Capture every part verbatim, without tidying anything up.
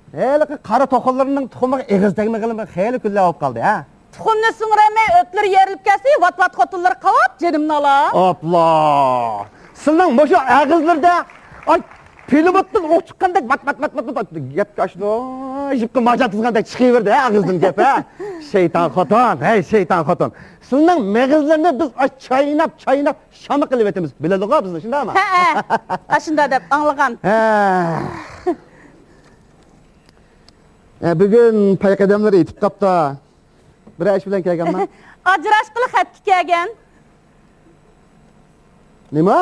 ھېلىقى قارا توخۇلىرىنىڭ تۇخۇمىغا ئېغىز تەگمىگىلى خېلى كۈنلەر بولۇپ قالدى، ھە؟ تۇخۇمنى سىڭدۈرەلمەي ئۆتلىرى يېرىلىپ كەتسە، ۋات-ۋات خوتۇنلىرى قاۋاپ، جېنىمنى ئالا. ئاپلا! سىلىنىڭ مۇشۇ ئېغىزلىرىدا، ئاي، پىلىموتتىن ئوق چىققاندەك ۋات-ۋات-ۋات-ۋات، گەپكە ئاشۇنداق يۇققا ماجا تىزغاندەك چىقىۋېرىدۇ، ھە، ئېغىزدىن گەپ، ھە؟ شەيتان خوتۇن، ھەي، شەيتان خوتۇن. سىلىنىڭ مېغىزلىرىنى بىز، ئاي، چايناپ، چايناپ شاما قىلىۋېتىمىز. بىلىدىغۇ بىزنى، شۇنداقمۇ؟ ھەئە، ئاشۇنداق دەپ ئاڭلىغان. ھە. ھە، بۈگۈن پاي قەدەملىرى يېتىپ قاپتۇ. بىرەر ئىش بىلەن كەلگەنما؟ ئاجراشقىلى خەتكە كەلگەن. نېمە؟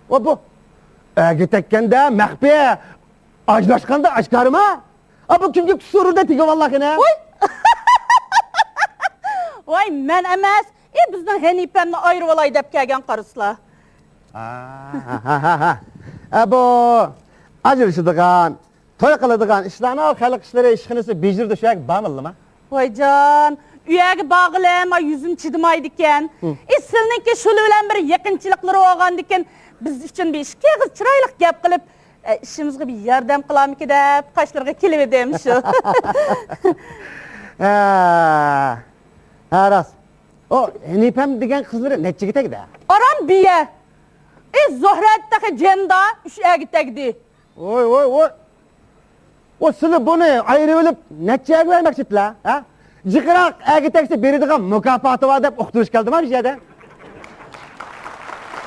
ئۇ بۇ ئەگە تەگكەندە مەخپىي، ئاجراشقاندا ئاشكارىما؟ ئا، بۇ كىمگە قۇسۇرىدا تېگىۋاللا قېنى؟ ۋوي! ۋاي، مەن ئەمەس. ئى، بىزنىڭ ھەنىپەمنى ئايرىۋالاي دەپ كەلگەن قارىسىلا. ھا، ھا، ھا، ھا. ئە، بۇ ئاجرىشىدىغان، توي قىلىدىغان ئىشلارنى خەلق ئىشلىرى ئىشخانىسى بېجىرىدۇ، شۇ يەرگە بارمىلىما؟ ۋايجان، ئۇ يەرگە بارغىلى ما يۈزۈم چىدىمايدىكەن. ھىم. ئى، سىلىنىڭكى شۇلار بىلەن بىر يېقىنچىلىقلىرى بولغاندىكىن، بىز ئۈچۈن بىر ئىككى ئېغىز چىرايلىق گەپ قىلىپ، ئە، ئىشىمىزغا بىر ياردەم قىلارمىكىن دەپ قاشلىرىغا كېلىۋىدىم شۇ. ھە، ھە، راست. ئۇ ھەنىپەم دېگەن قىزلىرى نەچچىگە تەگدى؟ ئاران بىيە. ئى، زۆھرەت تېخى جېنىدا ئۈچ ئەگە تەگدى. ۋوي، ۋوي، ۋوي. ۋوي، سىلى بۇنى ئايرىۋېلىپ نەچچە ئەگە بەرمەكچىدىلە، ھە؟ جىقراق ئەگە تەگسە بېرىدىغان مۇكاپاتى بار دەپ ئۇقتۇرۇش كەلدىما بۇ يەردە؟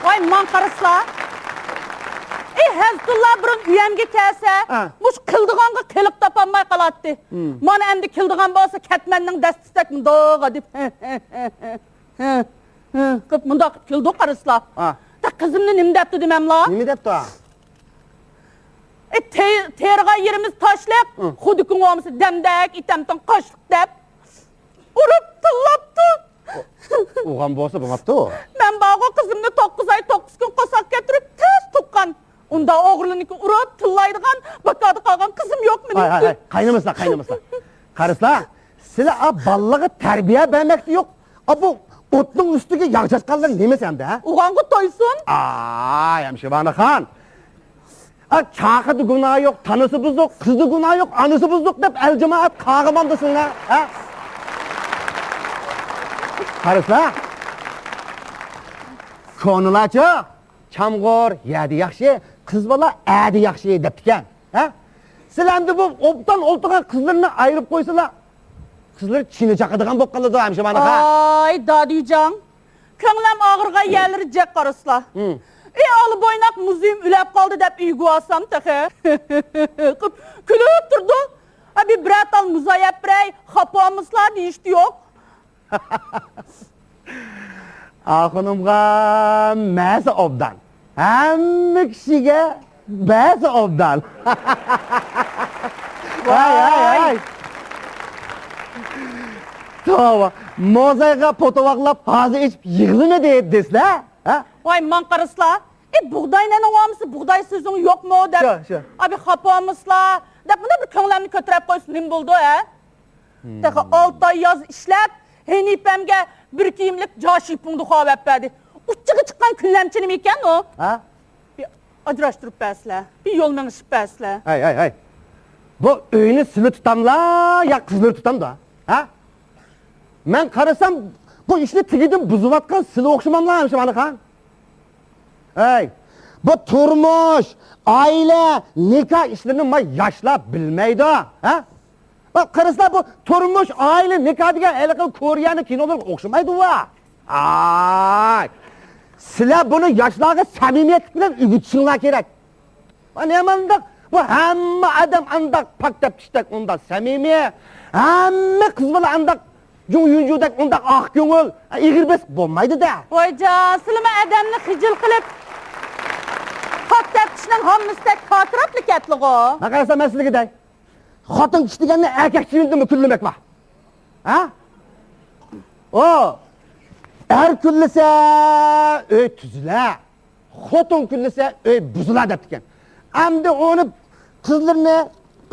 ۋاي، ماڭا قارىسىلا. ئى، ھەززىتۇللا بۇرۇن ئۆيەمگە كەلسە، ھە، مۇشۇ كېلىدىغانغا قىلىق تاپالماي قالاتتى. ھىم. مانا ئەمدى كېلىدىغان بولسا، كەتمەننىڭ دەستىسىدەك مۇنداق دەپ، ھە، ھە، قىلىپ مۇنداق قىلىپ كېلىدۇ قارىسىلا. ھە. دا قىزىمنى نېمە دەپتۇ دېمەملا؟ نېمە دەپتۇ؟ ئى، تې-، تېرىغان يېرىمىز تاشلىق، ھە، خۇدۈكۈڭ بولمىسا دەمدەك ئېتەمتىڭ قاشلىق دەپ ئۇرۇپ تىللاپتۇ. ئۇ-، ئۇرغان بولسا بولماپتۇ. مەن بارغۇ قىزىمنى توققۇز ئاي توققۇز كۈن قورساققا كەلتۈرۈپ تەس تۇغقان. ئۇنداق ئوغرىلىرىنىڭكى ئۇرۇپ تىللايدىغان باكادا قالغان قىزىم يوق مېنىڭكى. ھاي، ھاي، ھاي، قاينىمىسىلا، قاينىمىسىلا. قارىسىلا، سىلى ئا بالىلارغا تەربىيە بەرمەكتە يوق. ئا، بۇ ئوتنىڭ ئۈستىگە ياغ چاچقانلار نېمىسى ئەمدى، ھە؟ ئۇغانغۇ تويسۇن. ئاي، ھەمشىبانىخان. ئا، چاقىدا گۇناھى يوق، تانىسى بۇزۇق، قىزدا گۇناھى يوق، ئانىسى بۇزۇق دەپ ئەل جامائەت قاغىمامدۇ سىلىنى، ھە؟ قارىسا، كونىلارچۇ، چامغۇر يەردە ياخشى، قىز بالا ئەدە ياخشى دەپتىكەن، ھە؟ سىلەر ئەمدى بۇ ئوبدان ئولتۇرغان قىزلىرىنى ئايرىپ قويسىلا، قىزلىرى چىنە چاقىدىغان بولۇپ قالىدۇ، ھەمشىمانىخان. ئاي، دادىجان، كۆڭلۈم ئاغرىغان يەرلىرى جىق قارىسىلا. ھىم. ئى، ئالا بويناق مۇزىيىم ئۆلەپ قالدى دەپ ئۆيگە بارسام تېخى كۈلۈپ تۇرىدۇ. ئا، بىر، بىرەر تال مۇزاي ئەپ بېرەي، خاپا بولمىسىلا دېيىشتى يوق. ئاخۇنۇمغا مەسە ئوبدان. ھەممە كىشىگە بەسە ئوبدان. ھاي، ھاي، ھاي. توۋا، موزايغا پوتىۋاقلاپ ھازا ئېچىپ يىغلىمىدى دېسىلە، ھە؟ ۋاي، ماڭا قارىسىلا. ئى، بۇغداينىڭ بولمىسا بۇغداي سۆزۈڭ يوقمۇ دەپ. شۇ، شۇ. ئابى خاپا بولمىسىلا دەپ مۇنداق بىر كۆڭلەمنى كۆتۈرۈپ قويسا نېمە بولىدۇ، ھە؟ تېخى ئالتە ئاي ياز ئىشلەپ، ھېنىپەمگە بىر كىيىملىك جا شىپۇڭدۇ خاۋەپ بەردى. ئۇچىغا چىققان كۈنلەمچى نېمە ئىكەن ئۇ؟ ھە؟ بىر ئاجراشتۇرۇپ بەرسىلە، بىر يول مېڭىشىپ بەرسىلە. ھەي، ھەي، ھەي. بۇ ئۆينى سىلى تۇتاملا يا قىزلىرى تۇتامدا؟ ھە؟ مەن قارىسام، بۇ ئىشنى تېگىدىن بۇزۇۋاتقان سىلى ئوخشىماملا، ھەمشىمانىخان؟ ھەي، بۇ تۇرمۇش، ئائىلە، نىكاھ ئىشلىرىنى ما ياشلار بىلمەيدۇ، ھە؟ بۇ قارىسىلا، بۇ تۇرمۇش، ئائىلە، نىكاھ دېگەن ھېلىقى كورېيەنىڭ كىنولىرىغا ئوخشىمايدۇ، ۋا. ئاي، سىلەر بۇنى ياشلارغا سەمىمىيەتلىك بىلەن ئۆگىتىشىڭلار كېرەك. ۋا، نېمانداق، بۇ ھەممە ئادەم ئانداق پاك تەپتىشتەك ئۇنداق سەمىمىي، ھەممە قىز بالا ئانداق جۇڭ يۇنجۇدەك ئۇنداق ئاق كۆڭۈل، ئېغىر بېسىق بولمايدۇ-دە. ۋايجان، سىلىمۇ ئادەمنى خىجىل قىلىپ، پاك تەپتىشنىڭ ھاممىسىدەك كاتىراپلا كەتلىغۇ. ما قارىسا، مەن سىلىگە دەي. خوتۇن كىشى دېگەننى ئەركەك چىۋىندىنمۇ كۈنلىمەك بار. ھە؟ ئۇ، ئەر كۈنلىسە، ئۆي تۈزۈلە. خوتۇن كۈنلىسە، ئۆي بۇزۇلا دەپتىكەن. ئەمدى ئۇنى قىزلىرىنى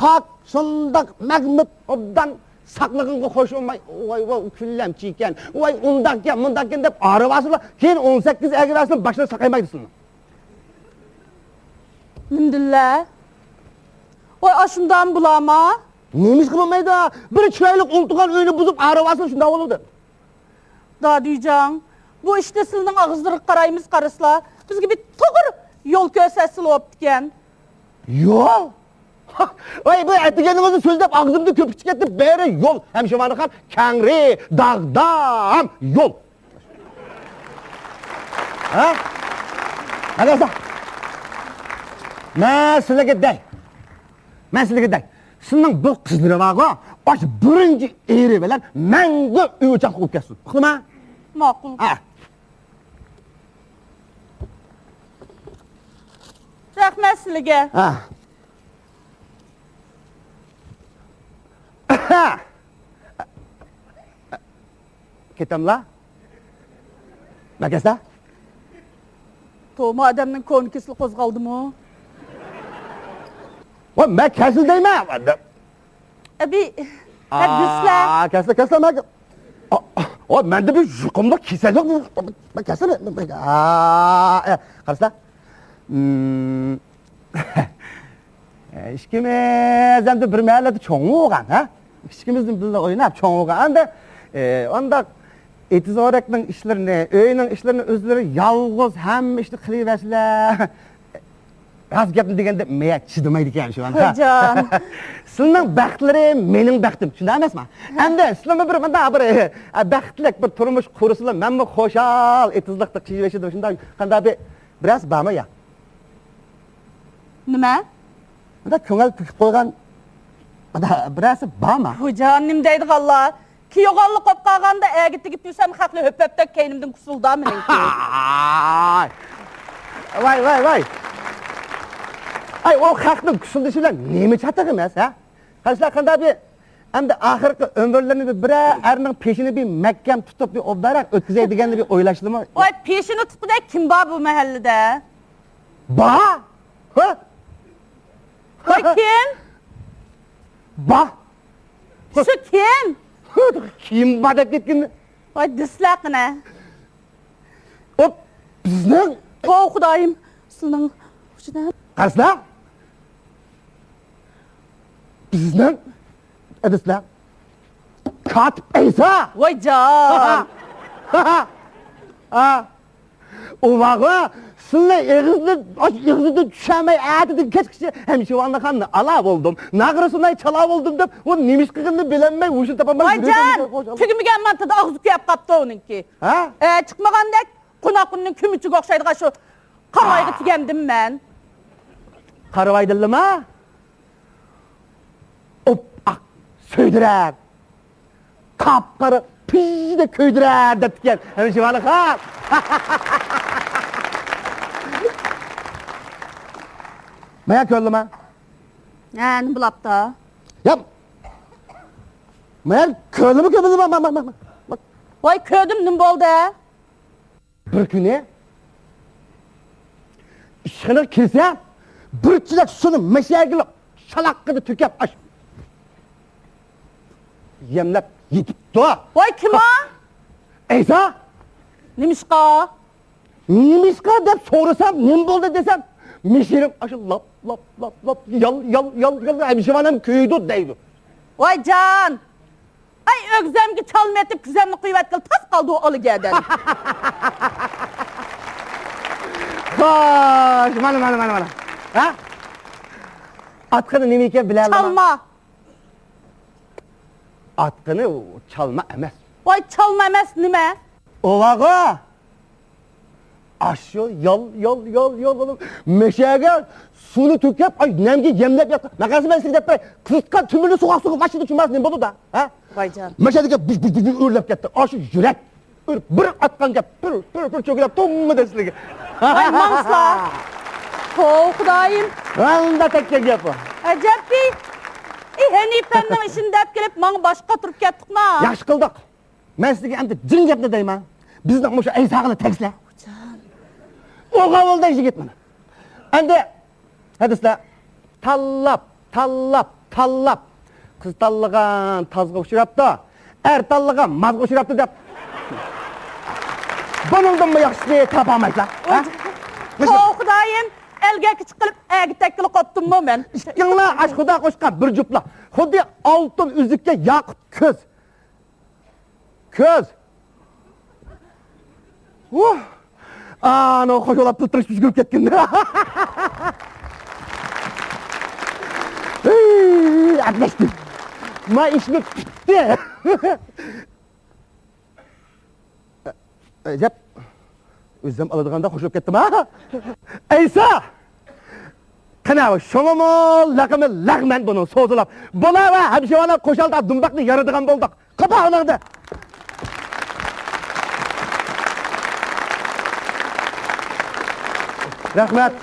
پاك، شۇنداق مەگمىت ئوبدان ساقلىغىنىغا خوش بولماي، ۋاي، ۋاي، كۈنلەمچى ئىكەن، ۋاي، ئۇنداقكەن، مۇنداقكەن دەپ ئارىۋاسىلا، كېيىن ئون سەككىز ئەگىۋەرسىلا باشلىرى ساقايمايدۇ سىلىنىڭ. نېمىدىللا؟ ۋاي، ئاشۇنداقمۇ بولامۇ؟ نېمىشقا بولمايدۇ؟ بىر چىرايلىق ئولتۇرغان ئۆينى بۇزۇپ ئايرىۋالسا شۇنداق بولىدۇ. دادۈيجان، بۇ ئىشتا سىلىنىڭ ئاغزىلىرىغا قارايمىز قارىسىلا، بىزگە بىر توغرا يول كۆرسەتسىلا بوپتىكەن. يول؟ ۋاي، بۇ ئەتىگەننىڭ ئۆزى سۆزلەپ ئاغزىمدىن كۆپۈك چىقىپ كەتتى، بەرى يول. ھەمشىۋانىخان، كەڭرى، داغدام، يول. ھە؟ قاراڭلار، مەن سىلەرگە دەي. مەن سىلەرگە دەي. سىلىنىڭ بۇ قىزلىرى بارغۇ، ئاشۇ بىرىنچى ئېرى بىلەن مەڭگۈ ئۆچەك بولۇپ كەتسۇن. ئۇقتۇڭلارمۇ؟ ماقۇل. ھە. رەھمەت سىلىگە. ھە. كېتەملا؟ مەن كەتسە؟ توما ئادەمنىڭ كونا كېسىلى قوزغالدىمۇ؟ ۋە مەن كەتسە دەيمەن. ئەبى، ھە، دېسىلە. ئا، كەتسە، كەتسە، مەن، ئا، ئا، ۋە مەندە بىر يۇقۇملۇق كېسەل يوق. مەن كەتسە، مەن، مەن، ئا، ئە، قارىسىلا. مم. ئىككىمىز ئەمدى بىر مەھەللىدە چوڭ بولغان، ھە؟ ئىككىمىز بىللە ئويناپ چوڭ بولغان. ئەمدى، ئە، ئانداق ئېتىز-ئورەكنىڭ ئىشلىرىنى، ئۆينىڭ ئىشلىرىنى ئۆزلىرى يالغۇز ھەممە ئىشنى قىلىۋەرسىلە. راست گەپنى دېگەندە، مەيە چىدىمايدىكەن شۇ ئاندا. ھاجان. سىلىنىڭ بەختلىرى مېنىڭ بەختىم، شۇنداق ئەمەسمۇ؟ ئەمدى سىلىمۇ بىر مۇنداق بىر، ئە، بەختلىك بىر تۇرمۇش قۇرسىلا، مەنمۇ خۇشال، ئېتىزلىقتا قېلىۋېرىشىدۇ، شۇنداق قانداق بىر، بىرەرسى بارمۇ يا؟ نېمە؟ مۇنداق كۆڭۈل تىكىپ قويغان مۇنداق بىرەرسى بارمۇ؟ خوجام، نېمە دەيدىغانلار؟ كىيوغانلىق بولۇپ قالغاندا ئەگە تېگىپ يۈرسەم، خەقنى ھۆپەپتەك كەينىمدىن كۇسۇلدا مېنىڭكى. ۋاي، ۋاي، ۋاي. ئاي، ئۇ خەقنىڭ كۇسۇلدىشى بىلەن نېمە چاتىق ئەمەس، ھە؟ قارىسىلا، قانداق بىر، ئەمدى ئاخىرقى ئۆمۈرلىرىنى بىر، بىرەر ئەرنىڭ پېشىنى بىر مەھكەم تۇتۇپ، بىر ئوبدانراق ئۆتكۈزەي دېگەننى بىر ئويلاشتىمۇ؟ ۋاي، پېشىنى تۇتقۇدەك كىم بار بۇ مەھەللىدە؟ بار؟ ھە؟ ۋاي، كىم؟ بار. شۇ كىم؟ كىم بار دەپ كەتكىنى؟ ۋاي، دېسىلە قېنى. ئۇ بىزنىڭ. ۋاي، خۇدايىم، سىلىنىڭ ئۇچىدا. قارىسىلا. بىزنىڭ. ئەدىسىلە. كاتىپ ئەيسا. ۋاي جان. ھا. ئۇ بارغۇ، سىلىنى ئېغىزدىن، ئاش ئېغىزىدىن چۈشەلمەي، ئەتىدىن كەچكىچە ھەمشىۋانلىخاننى ئالا بولدۇم، ناغرا سۇناي چالا بولدۇم دەپ، ئۇ نېمە ئىش قىلغىنىنى بىلەلمەي، ھوشىنى تاپالماي. ۋايجان، تۈگىمىگەن مانتىدا ئاغزى كۆيۈپ قاپتۇ ئۇنىڭكى. ھە؟ ئە، چىقمىغاندەك، قوناقنىڭ كۆمۈچىگە ئوخشايدىغان شۇ قارىۋايغا تىگەندىم مەن. قارىۋايدىنلىما؟ ئوپئاق سۆيدۈرەر، قاپقارا پىژدەك كۆيدۈرەر دەپتىكەن ھەمشىۋالىخان. مايا كۆرلىما؟ ھە، نېمە بولاپتۇ؟ يا، مايا كۆرلىما، كۆرلىما، ما، ما، ما، ما. ۋاي، كۆردۈم، نېمە بولدى؟ بىر كۈنى ئىشخانىغا كىرسەم، بىر چېلەك سۇنى مەشەگىلا شالاققىدە تۆكۈپ، ئاش يەملەپ يېتىپتۇ. ۋاي، كىم ئۇ؟ ئەيسا. نېمىشقا؟ نېمىشقا دەپ سورىسام، نېمە بولدى دېسەم، مىشىرىم ئاشۇ لاپ، لاپ، لاپ، لاپ، يال، يال، يال، يال، ھەمشىۋانام كۆيىدۇ دەيدۇ. ۋاي جان! ئاي، ئۆگزەمگە چالما ئېتىپ، كۈزەمنى قويۇۋەتكىلى تاس قالدى ئۇ ئالا گەدەن. خوش، مانا، مانا، مانا، مانا. ھە؟ ئاتقىنى نېمە ئىكەن بىلەلمەن. چالما. ئاتقىنى ئۇ چالما ئەمەس. ۋاي، چالما ئەمەس نېمە؟ ئۇ بارغۇ. ئاشۇ يال، يال، يال، يال، يال. مەشەگە سۇنى تۆكۈپ، ئاي، نەمگە يەملەپ ياتقان. مەقەسى مەن سىزگە دەپ بېرەي. قىزىتقان تۆمۈرنى سوغۇق سۇغا ماشىنىدا چۈمەس نېمە بولىدۇ، ھە؟ ۋايجان. مەشەدىكى بىش، بىش، بىش، بىش ئۆرلەپ كەتتى. ئاشۇ يۈرەك. بىر، بىر ئاتقان گەپ. بىر، بىر، بىر چۆكۈلەپ تومما دەسلىگە. ۋاي ماڭسىلا. ھو، خۇدايىم. ھەمدە تەككەن گەپ بۇ. ئەجەبكى. ئى، ھەنىپەمنىڭ ئىشىنى دەپ كېلىپ، ماڭا باش قاتۇرۇپ كەتتۇقما؟ ياخشى قىلدۇق. مەن سىزگە ئەمدى جىڭ گەپنى دەيمەن. بىزنىڭ مۇشۇ ئەيساغىلا تەگسىلە. ئوغا بولدى يىگىت مانا. ئەمدى ھەدىسلەر تاللاپ، تاللاپ، تاللاپ. قىز تاللىغان تازغا ئۇچراپتۇ. ئەر تاللىغان مازغا ئۇچراپتۇ دەپ. بۇنىڭدىنمۇ ياخشىسىنى تاپالمايسىلەر. ھە؟ ھو، خۇدايىم. ئەلگەككە چىقىرىپ ئەگىتەككىلا قوپتۇممۇ مەن؟ ئىككىڭلار ئاش خۇدا قوشقان بىر جۈپلا. خۇددى ئالتۇن ئۈزۈككە ياقۇت كۆز. كۆز. ۋۇھ! ئاناۋ خوش بولاپ پىلتىرىش پۈزگۈرۈپ كەتكىنى. ھېي، ئەپلەشتى. ما ئىشنى پۈتتى. ئەجەب. ئۆزۈم ئالىدىغاندا خوش بوپ كەتتىم ھا. ئەيسا! قېنى، شۇڭىمۇ لەقىمى لەغمەن بۇنىڭ سوزۇلاپ. بولا ۋە ھەمشىۋالا قوشالدا دۇمباقنى يارىدىغان بولدۇق. قاپا ئۇنىڭدا. رەھمەت.